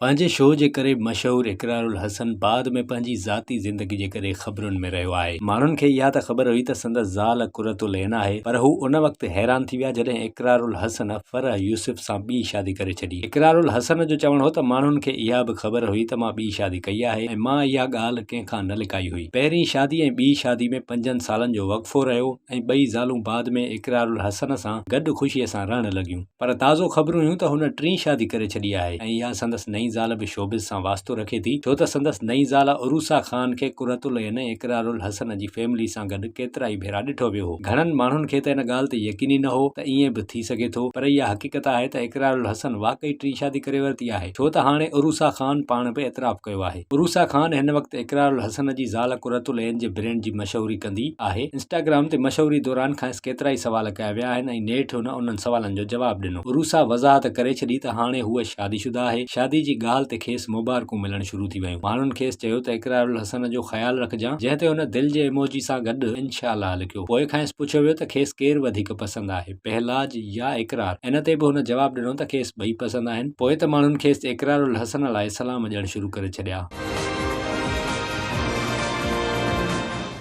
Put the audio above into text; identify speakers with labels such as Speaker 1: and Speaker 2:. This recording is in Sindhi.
Speaker 1: پنهنجي شو جي ڪري مشهور اقرار الحسن بعد ۾ پنهنجي ذاتي زندگي جي ڪري خبرن ۾ رهيو آهي. ماڻهن کي اها ته خبر هئي ته سندس زال قرة العين آهي پر هو ان وقت حيران ٿي ويا جڏهن اقرار الحسن فرح يوسف سان ٻي شادي ڪري ڇڏي. اقرار الحسن جو چوڻ هو ته ماڻهن کي اها به خبر هئي ته مان ٻي شادي ڪئي آهي ۽ مان اها ڳالهه ڪنهن کان نه لڪائي هئي. پهرين شادي ۽ ٻي شادي ۾ پنجن سالن جو وقفو رهيو ۽ ٻئي زالون بعد ۾ اقرار الحسن سان گڏ خوشي سان رهڻ لڳيون. پر تازو خبرون هيون ته هن ٽين شادي ڪري ڇڏي آهي ۽ اها سندس نئين زال به شوبز سان واسطو رکي ٿي ڇو ته سندس نئين زال عروسه خان کي قرة العين ۽ اقرار الحسن جي فيملي سان گڏ ڪيترائي ڀيرا ڏٺو ويو هو. گهڻن ماڻهن کي ته ان ڳالهه تي يقين ئي نه هو ته ائين به ٿي سگهي ٿو پر اها حقيقت آهي ته اقرار الحسن واقعي ٽين شادي ڪري ورتي آهي ڇو ته هاڻي عروسه خان پاڻ به اعتراف ڪيو آهي. عروسه خان هن وقت اقرار الحسن جي زال قرة العين جي برينڊ جي مشهوري ڪندي آهي. انسٽاگرام تي مشهوري دوران کانئس ڪيترائي سوال ڪيا ويا آهن ۽ نيٺ هن انهن سوالن جو جواب ڏنو. عروسه وضاحت ڪري ڇڏي ته هاڻي هوء شادي شده آهي. شادي جي ڳالهه تي کيس مبارڪون ملڻ شروع ٿي ويون. ماڻهن کيس چيو ته اقرار الحسن جو خيال رکجان، جنهن تي هن دل جي ايموجي سان گڏ انشاء الله لکيو. پوء کانئس پڇيو ويو ته کيس ڪير وڌيڪ پسند آهي، پهلاج يا اقرار؟ ان تي به هن جواب ڏنو ته کيس ٻئي پسند آهن. پوء ته ماڻهن کيس اقرار الحسن لاء سلام ڏيڻ شروع ڪري ڇڏيا.